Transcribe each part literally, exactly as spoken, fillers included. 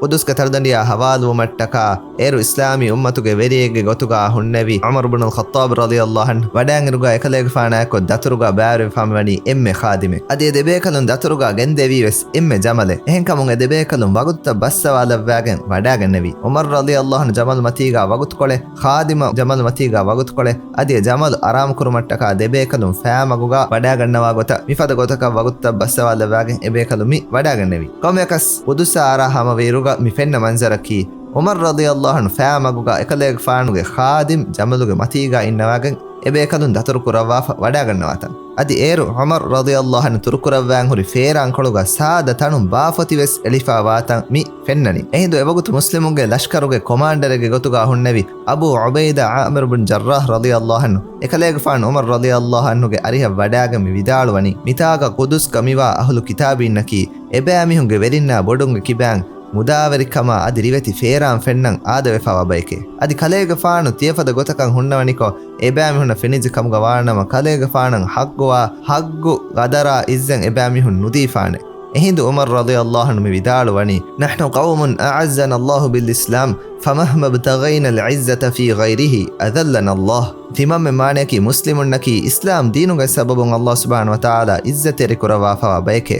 ޤުދުސްގެ ތަޅުދަނޑިއާ ހަވާލުވުމަށްޓަކާ އޭރު އިސްލާމީ އުއްމަތުގެ ވެރިއެއްގެ ގޮތުގާ ހުންނެވި ޢުމަރު ބުނުލް ޚައްޠާބް ރަޟިޔަﷲ ޢަންހު ވަޑައިގެން އިރުގާ އެކަލޭގެފާނާއެކު ދަތުރުގާ ބައިވެރިވެފާ މިވަނީ އެންމެ ޚާދިމެއް. އަދި އެ ދެބޭކަލުން ދަތުރުގާ ގެންދެވީ ވެސް އެންމެ ޖަމަލެއް. އެހެންކަމުން އެ ދެބޭކަލުން ވަގުތުތައް ބައްސަވާލައްވާގެން ވަޑައިގެންނެވި. ޢުމަރު ރަޟިޔަﷲ ޢަންހު ޖަމަލު މަތީގާ ވަގުތުކޮޅެއް، ޚާދިމަށް ޖަމަލު މަތީގާ ވަގުތުކޮޅެއް، އަދި އެ ޖަމަލު އަރާމުކުރުމަށްޓަކާ ދެބޭކަލުން ފައިމަގުގާ ވަޑައިގަންނަވާ ގޮތަށް މިފަދަ ގޮތަކަށް ވަގުތުތައް ބައްސަވާލައްވާގެން އެބޭކަލުން މި ވަޑައިގެންނެވި. ކޮންމެއަކަސް ޤުދުސާ އަރާ ހަމަވި އިރުގަ މި ފެންނަ މަންޒަރަކީ، ޢުމަރު ރަޟިޔަﷲ ޢަންހު ފައިމަގުގާ އެކަލޭގެފާނުގެ ޚާދިމް ޖަމަލުގެ މަތީގާ އިންނަވާގެން އެބޭކަލުން ދަތުރު ކުރައްވާފަ ވަޑައިގަންނަވާތަން. އަދި އޭރު ޢުމަރު ރަޟިޔަﷲ ޢަންހު ތުރުކުރައްވާން ހުރި ފޭރާންކޮޅުގަ ސާދަ ތަނުން ބާފޮތިވެސް އެޅިފާވާތަން މި ފެންނަނީ. އެހިނދު އެވަގުތު މުސްލިމުންގެ ލަޝްކަރުގެ ކޮމާންޑަރެއްގެ ގޮތުގާ ހުންނެވި އަބޫ ޢުބައިދާ ޢާމިރު ބިން ޖައްރާޙް ރަޟިޔަﷲ ޢަންހު އެކަލޭގެފާނު ޢުމަރު ރަޟިޔަﷲ ޢަންހުގެ އަރިހަށް ވަޑާގެން މި ވިދާޅުވަނީ، މިތާގަ ޤުދުސްގަ މިވާ އަހުލު ކިތާބީންނަކީ އެބައިމީހުންގެ ވެރިންނާ ބޮޑުންގެ ކިބައިން މުދާވެރިކަމާ އަދި ރިވެތި ފޭރާން ފެންނަން އާދަވެފާވާ ބައެކޭ. އަދި ކަލޭގެފާނު ތިޔަފަދަ ގޮތަކަށް ހުންނަވަނިކޮށް، އެބައިމީހުންނަށް ފެނިއްޖެ ކަމުގަ ވާނަމަ، ކަލޭގެފާނަށް ޙައްޤުވާ ޙައްޤު ގަދަރާ ޢިއްޒަތް އެބައިމީހުން ނުދީފާނެ. އެހިނދު ޢުމަރު ރަޟިޔަﷲ ޢަންހު މި ވިދާޅުވަނީ، "نحن قوم أعزنا الله بالإسلام، فمهما ابتغينا العزة في غيره أذلنا الله." ތިމަންމެ މާނަޔަކީ މުސްލިމުންނަކީ އިސްލާމް ދީނުގެ ސަބަބުން ﷲ ސުބްޙާނަހޫ ވަތަޢާލާ ޢިއްޒަތްތެރި ކުރައްވާފަވާ ބައެކޭ.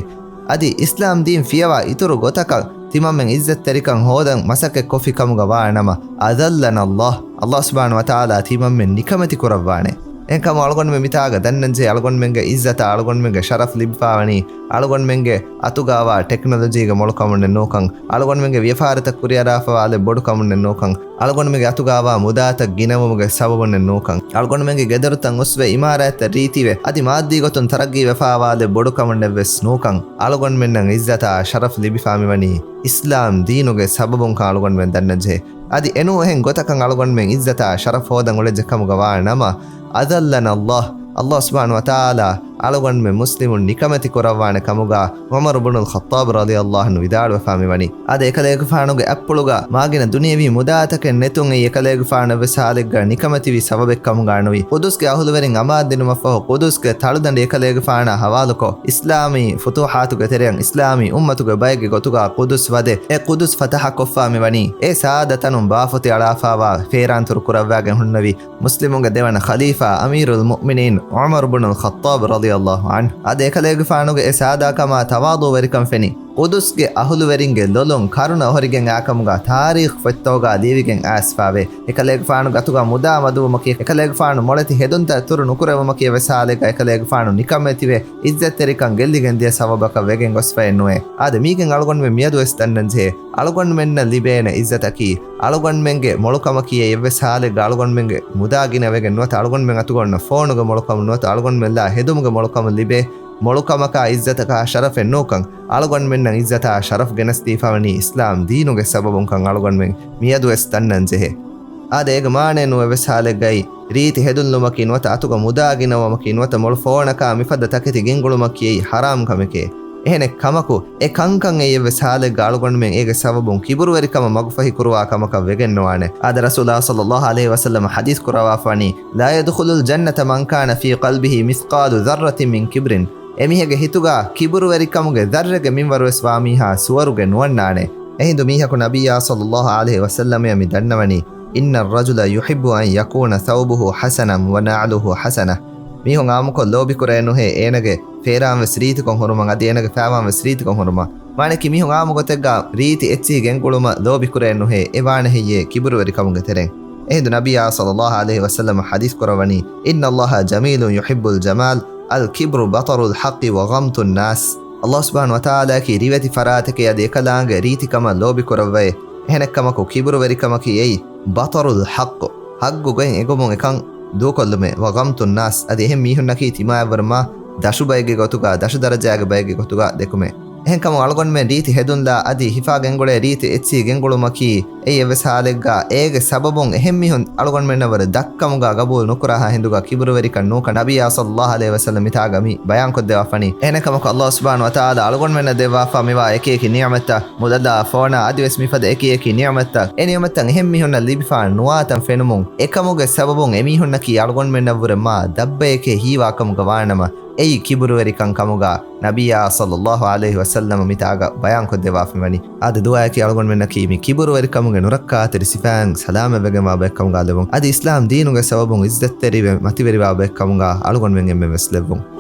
އަދި އިސްލާމް ދީން ފިޔަވާ އިތުރު ގޮތަކަށް ތިމަންމެން ޢިއްޒަތްތެރިކަން ހޯދަން މަސައްކަތް ކޮށްފި ކަމުގަ ވާނަމަ، أذلنا الله، ﷲ ސުބްޙާނަހޫ ވަތަޢާލާ ތިމަންމެން ނިކަމެތި ކުރައްވާނެ. އެހެންކަމުން އަޅުގަނޑުމެން މިތާގަ ދަންނަންޖެހޭ، އަޅުގަނޑުމެންގެ ޢިއްޒަތާ އަޅުގަނޑުމެންގެ ޝަރަފް ލިބިފާވަނީ އަޅުގަނޑުމެންގެ އަތުގާވާ ޓެކްނޮލޮޖީގެ މޮޅުކަމުންނެއް ނޫކަން، އަޅުގަނޑުމެންގެ ވިޔަފާރިތައް ކުރިއަރާފަވާލެއް ބޮޑުކަމުންނެއް ނޫކަން، އަޅުގަނޑުމެންގެ އަތުގާވާ މުދާތައް ގިނަވުމުގެ ސަބަބުންނެއް ނޫކަން، އަޅުގަނޑުމެންގެ ގެދޮރުތައް އުސްވެ އިމާރާތްތައް ރީތިވެ އަދި މާއްދީ ގޮތުން ތަރައްގީވެފާވާލެއް ބޮޑުކަމުންނެއްވެސް ނޫކަން، އަޅުގަނޑުމެންނަށް ޢިއްޒަތާ ޝަރަފް ލިބިފާ މިވަނީ އިސްލާމް ދީނުގެ ސަބަބުންކަން އަޅުގަނޑުމެން ދަންނަންޖެހޭ. އަދި އެނޫ އެހެން ގޮތަކަށް އަޅުގަނޑުމެން ޢިއްޒަތާ ޝަރަފް ހޯދަން އުޅެއްޖެ ކަމުގަ ވާ ނަމަ، أذلنا الله، ﷲ ސުބްޙާނަހޫ ވަތަޢާލާ އަޅުގަނޑުމެން މުސްލިމުން ނިކަމެތި ކުރައްވާނެ ކަމުގަ ޢުމަރު ބުނުލް ޚައްޠާބް ރަޟިޔަﷲ ޢަންހު ވިދާޅުވެފާ މިވަނީ. އާދެ، އެކަލޭގެފާނުގެ އަތްޕުޅުގަ މާގިނަ ދުނިޔެވީ މުދާތަކެއް ނެތުން އެއީ އެކަލޭގެފާނު އެއްވެސް ޙާލެއްގަ ނިކަމެތިވި ސަބަބެއް ކަމުގަ ނުވި. ޤުދުސްގެ އަހުލުވެރިން އަމާންދިނުމަށްފަހު ޤުދުސްގެ ތަޅުދަނޑި އެކަލޭގެފާނާ ޙަވާލުކޮށް، އިސްލާމީ ފުތޫޙާތުގެ ތެރެއަށް އިސްލާމީ އުއްމަތުގެ ބައެއްގެ ގޮތުގަ ޤުދުސް ވަދެ އެ ޤުދުސް ފަތަޙަކޮށްފާ މިވަނީ. އެ ސާދަ ތަނުން ބާފޮތި އަޅާފާވާ ފޭރާން ތުރުކުރައްވާގެން ހުންނެވި މުސްލިމުންގެ ދެވަނަ ޚަލީފާ އަމީރުލް މުއުމިނީން ޢުމަރު ބުނުލް ޚައްޠާބް ރަޟިޔަﷲ ޢަންހު. އާދެ، އެކަލޭގެފާނުގެ އެ ސާދާކަމާ ތަވާޟޫވެރިކަން ފެނި ޤުދުސްގެ އަހުލުވެރިންގެ ލޮލުން ކަރުނަ އޮހޮރިގެން އާކަމުގަ ތާރީޚް ފޮތްތަކުގަ ލިޔެވިގެން އައިސްފާވޭ. އެކަލޭގެފާނުގެ އަތުގަ މުދާ މަދުވުމަކީ، އެކަލޭގެފާނު މޮޅެތި ހެދުންތައް ތުރު ނުކުރެވުމަކީ އެއްވެސް ޙާލެއްގަ އެކަލޭގެފާނު ނިކަމެތިވެ، ޢިއްޒަތްތެރިކަން ގެއްލިގެން ދިޔަ ސަބަބަކަށް ވެގެން ގޮސްފައެއް ނުވޭ. އާދެ، މީގެން އަޅުގަނޑުމެން މިއަދުވެސް ދަންނަންޖެހޭ، އަޅުގަނޑުމެންނަށް ލިބޭނެ ޢިއްޒަތަކީ، އަޅުގަނޑުމެންގެ މޮޅުކަމަކީ އެއްވެސް ޙާލެއްގަ އަޅުގަނޑުމެންގެ މުދާ ގިނަވެގެން ނުވަތަ އަޅުގަނޑުމެން އަތުގަ އޮންނަ ފޯނުގެ މޮޅުކަމުން ނުވަތަ އަޅުގަނޑުމެން ލާ ހެދުމުގެ މޮޅުކަމުން ލިބޭ މޮޅުކަމަކާ ޢިއްޒަތަކާ ޝަރަފެއް ނޫކަން، އަޅުގަނޑުމެންނަށް ޢިއްޒަތާ ޝަރަފް ގެނެސްދީފަވަނީ އިސްލާމް ދީނުގެ ސަބަބުންކަން އަޅުގަނޑުމެން މިއަދުވެސް ދަންނަންޖެހޭ. އާދެ، އޭގެ މާނައެއް ނުވެ އެއްވެސް ޙާލެއްގައި ރީތި ހެދުންލުމަކީ ނުވަތަ އަތުގަ މުދާ ގިނަވުމަކީ ނުވަތަ މޮޅު ފޯނަކާ މިފަދަ ތަކެތި ގެންގުޅުމަކީ އެއީ ޙަރާމް ކަމެކޭ. އެހެނެއް ކަމަކު، އެ ކަންކަން އެއީ އެއްވެސް ޙާލެއްގަ އަޅުގަނޑުމެން އޭގެ ސަބަބުން ކިބުރުވެރިކަމަށް މަގުފަހި ކުރުވާ ކަމަކަށް ވެގެން ނުވާނެ. އާދެ، ރަސޫލާ ޞައްލައްލާހު ޢަލައިހި ވަސައްލަމަ ޙަދީޘް ކުރައްވާފަވަނީ، "لا يدخل الجنة من كان في قلبه مثقال ذرة من كبر." އެމީހެއްގެ ހިތުގަ ކިބުރުވެރިކަމުގެ ޛައްރެއްގެ މިންވަރުވެސް ވާ މީހާ ސުވަރުގެ ނުވަންނާނެ. އެހިނދު މީހަކު ނަބިއްޔާ ޞައްލައްލާހު ޢަލައިހި ވަސައްލަމައަށް މި ދަންނަވަނީ، "إن الرجل يحب أن يكون ثوبه حسنا ونعله حسنة." މީހުން އާއްމުކޮށް ލޯބިކުރޭ ނުހޭ އޭނަގެ ފޭރާން ވެސް ރީތިކޮށް ހުރުމަށް، އަދި އޭނަގެ ފައިވާން ވެސް ރީތިކޮށް ހުރުމަށް. މާނައަކީ މީހުން އާއްމު ގޮތެއްގަ ރީތި އެއްޗިހި ގެންގުޅުމަށް ލޯބިކުރޭ ނުހޭ، އެ ވާނެ ހެއްޔޭ ކިބުރުވެރިކަމުގެ ތެރެއިން. އެހިނދު ނަބިއްޔާ ޞައްލައްލާހު ޢަލައިހި ވަސައްލަމަ ޙަދީޘް ކުރައްވަނީ، "إن الله جميل يحب الجمال، الكبر بطر الحق وغمط الناس." ﷲ ސުބްޙާނަހު ވަތަޢާލާއަކީ ރިވެތި ފަރާތެކޭ، އަދި އެކަލާނގެ ރީތިކަމަށް ލޯބިކުރައްވައޭ. އެހެނެއްކަމަކު، ކިބުރުވެރިކަމަކީ އެއީ ބަޠަރުލް ޙައްޤު، ޙައްޤު ގޮތް އެނގުމުން އެކަން ދޫކޮށްލުމޭ. "وغمط الناس"، އަދި އެހެން މީހުންނަކީ ތިމާއަށްވުރެ މާ ދަށު ބައެއްގެ ގޮތުގަ، ދަށު ދަރަޖާގެ ބައެއްގެ ގޮތުގަ ދެކުމޭ. އެހެންކަމުން އަޅުގަނޑުމެން ރީތި ހެދުންލާ އަދި ހިފާ ގެންގުޅޭ ރީތި އެއްޗިހި ގެންގުޅުމަކީ އެއީ އެއްވެސް ޙާލެއްގަ އޭގެ ސަބަބުން އެހެން މީހުން އަޅުގަނޑުމެންނަށްވުރެ ދަށްކަމުގަ ގަބޫލު ނުކުރާހާ ހިނދުގަ ކިބުރުވެރިކަން ނޫކަން ނަބިއްޔާ ޞައްލައްލާހު ޢަލައިހި ވަސައްލަމަ މިތާގަ މި ބަޔާންކޮށްދެއްވާ ފަނީ. އެހެނެއްކަމަކު، ﷲ ސުބްޙާނަހު ވަތަޢާލާ އަޅުގަނޑުމެންނަށް ދެއްވާފާ މިވާ އެކި އެކި ނިޢުމަތްތައް، މުދަލާ، ފޯނާ އަދިވެސް މިފަދަ އެކި އެކި ނިޢުމަތްތައް، އެ ނިޢުމަތްތައް އެހެން މީހުންނަށް ލިބިފާ ނުވާތަން ފެނުމުން، އެކަމުގެ ސަބަބުން އެމީހުންނަކީ އަޅުގަނޑުމެންނަށްވުރެ މާ ދަށްބަޔެކޭ ހީވާކަމުގަ ވާނަމަ، އެއީ ކިބުރުވެރިކަން ކަމުގަ ނަބިއްޔާ ޞައްލައްލާހު ޢަލައިހި ވަސައްލަމަ މިތާގަ ބަޔާންކޮށްދެއްވާފައިވަނީ. އާދެ، ދުޢާއަކީ އަޅުގަނޑުމެންނަކީ މި ކިބުރުވެރިކަމުގެ ނުރައްކާތެރި ސިފައިން ސަލާމަތްވެގެންވާ ބައެއްކަމުގަ ލެއްވުން. އަދި އިސްލާމް ދީނުގެ ސަބަބުން ޢިއްޒަތްތެރިވެ މަތިވެރިވާ ބައެއްކަމުގަ އަޅުގަނޑުމެން އެންމެން ވެސް ލެއްވުން.